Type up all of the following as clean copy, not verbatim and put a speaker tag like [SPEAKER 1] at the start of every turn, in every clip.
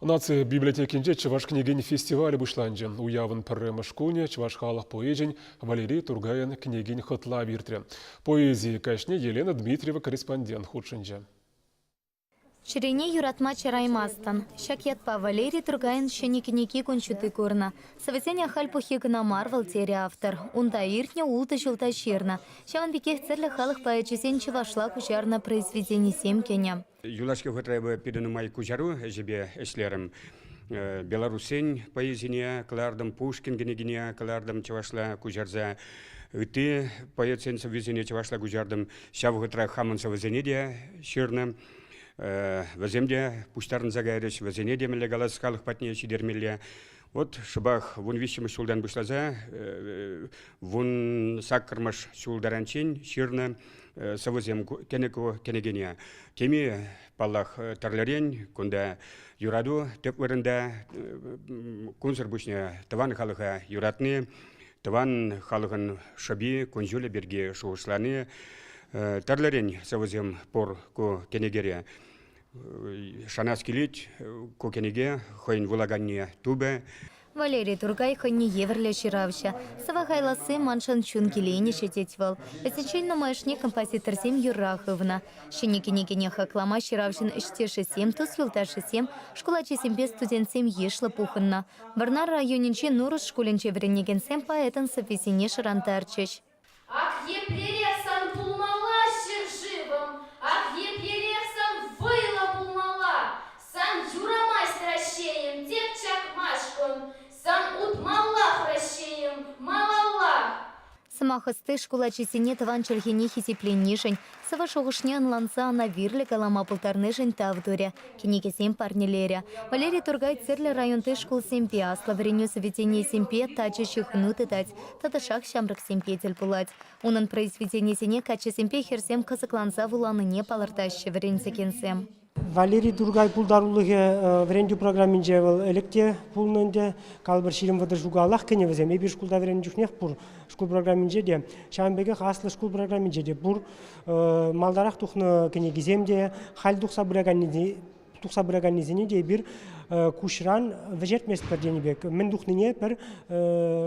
[SPEAKER 1] Наци библиотекинче чӑваш кӗнекин фестивалӗ пуҫланчӗ. Уявӑн пӗрремӗш кунӗ чӑваш халӑх поэчӗн Валерий Туркайӑн кӗнекин хӑтлавӗ иртрӗ. Поэзи каҫне Елена Дмитриева корреспондент хутшӑнчӗ.
[SPEAKER 2] Чӗрене юратма чараймастӑн. Ҫак ятпа Валерий Туркайӑн ҫӗнӗ кӗнеки кун ҫути курнӑ. Сӑвӑсен ахаль пуххи кӑна мар вӑл, терӗ автор. Унта иртнӗ ултӑ ҫулта ҫырнӑ. Ҫавӑн пекех тӗрлӗ халӑх поэчӗсен чӑвашла куҫарнӑ произведенисем кӗнӗ.
[SPEAKER 3] Юлашки вӑхӑтра эпӗ питӗ нумай куҫару ӗҫӗпе ӗҫлерӗм. Белоруссен поэзине кӑлартӑм, Пушкин кӗнекине кӑлартӑм чӑвашла куҫарса. Ытти поэтсен сӑввисене чӑвашла куҫартӑм. Ҫав вӑхӑтра хамӑн сӑвӑсене те ҫырнӑ. Вӗсем те пуҫтарӑнса кайрӗҫ, вӗсене те мӗнле калас халӑх патне ҫитермелле. Вот шӑпах 13-мӗш ҫултан пуҫласа 18-мӗш ҫул таранччен ҫырнӑ сӑвӑсем кӗнӗ ку кӗнекене. Теми, паллах, тӗрлӗрен. Кунта юрату тӗп вырӑнта. Кунсӑр пуҫне тӑван халӑха юратни, тӑван халӑхӑн шӑпи, кун-ҫулӗ пирки шухӑшлани. Тӗрлӗрен сӑвӑсем пур ку кӗнекере. Шанас килет, ку кӗнеке хӑйӗн вулаканне тупӗ.
[SPEAKER 2] Валерий Туркай хӑйне евӗрлӗ ҫыравҫӑ. Сӑвӑ хайласси маншӑн чун киленӗҫӗ, тет вӑл. Вӗсенчен нумайӑшне композиторсем юрра хывнӑ. Ҫӗнӗ кӗнекене хаклама ҫыравҫӑн ӗҫтешӗсем, тус-юлташӗсем, шкул ачисемпе студентсем йышлӑ пухӑннӑ. Вӑрнар районӗнчи Нурӑс шкулӗнче вӗренекенсем поэтӑн сӑввисене шӑрантарчӗҫ.
[SPEAKER 4] Ак еплерех сан пулмалла ҫӗршывӑм, ак еплерех сан вӑйлӑ пулмалла, сан юрамасть Раҫҫейӗм тек чакмашкӑн, сан утмаллах Раҫҫейӗм малаллах.
[SPEAKER 2] Сӑмах ӑсти шкул ачисене тӑван чӗлхене хисепленишӗн, сӑвӑ шухӑшне ӑнланса ӑна вирлӗ калама пултарнишӗн тав турӗ, кӗнекесем парнелерӗ. Валерий Туркай тӗрлӗ районти шкулсемпе, аслӑ вӗренӳ заведенийӗсемпе тачӑ ҫыхӑну тытать, тӑтӑшах ҫамрӑксемпе тӗл пулать. Унӑн произведенийӗсене каччӑсемпе хӗрсем кӑсӑкланса вуланине палӑртаҫҫӗ вӗрентекенсем.
[SPEAKER 5] Валерий Туркай пултарулӑхӗ вӗрентӳ программинче вӑл ӗлӗк те пулнӑ ӗнтӗ. Калӑпӑр, 20 ҫулаллах кӗнӗ вӗсем. Эпир шкулта вӗреннӗ чухнех пур шкул программинче те, ҫавӑн пекех аслӑ шкул программинче те пур. Малтарах тухнӑ кӗнекисем те, халь тухса пыраканнисене тухса пыраканнисене те эпир куҫран вӗҫертместпӗр тенӗ пек. Мӗн тухнине пӗр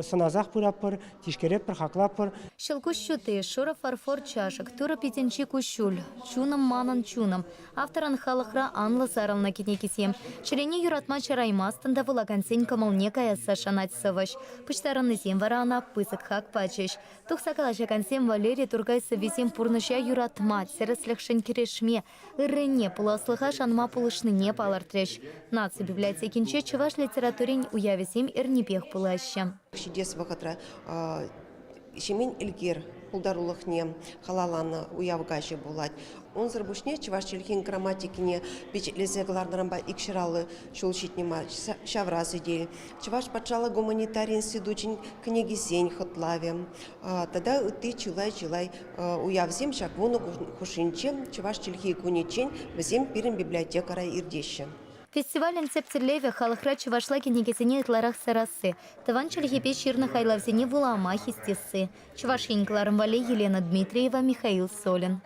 [SPEAKER 5] сӑнасах пыратпӑр, тишкеретпӗр, хаклатпӑр.
[SPEAKER 2] Ҫӑлкуҫ ҫути, шурӑ фарфор чашӑк, турӑ питӗнчи куҫҫуль, чунӑм манӑн чунӑм. Авторӑн халӑхра анлӑ сарӑлнӑ кӗнекисем. Чӗрене юратма чараймастӑн та вулакансен кӑмӑлне каясса шанать сӑвӑҫ. Пуҫтарӑннисем вара ӑна пысӑк хак пачӗҫ. Тухса калаҫакансем Валерий Туркай сӑввисем пурнӑҫа юратма, тӗрӗслӗхшӗн кӗрешме, ыррине, пуласлӑха шанма пулӑшнине палӑртрӗҫ. Наци библиотекинче чӑваш литературин уявӗсем эрнипех пулаҫҫӗ.
[SPEAKER 6] Ҫитес вӑхӑтра Ҫемен Элкер пултарулӑхне халалланӑ уяв каҫӗ пулать. Унсӑр пуҫне чӑваш чӗлхин грамматикине пичетлесе кӑларнӑранпа икҫӗр ҫул ҫитнӗ мар ҫавра сӗтел, Чӑваш патшалӑх гуманитари институчӗн кӗнекисен хӑтлавӗ тата ытти чылай-чылай уявсем ҫак вунӑ хушшинче чӑваш чӗлхи кунӗччен вӗсем пирӗн библиотекӑра иртеҫҫӗ.
[SPEAKER 2] Фестивалӗн тӗп тӗллевӗ халӑхра чӑвашла кӗнекесене ытларах сарасси, тӑван чӗлхепе ҫырнӑ хайлавсене вулама хистесси. Чӑваш Ен кӑларӑм валли Елена Дмитриева, Михаил Солин.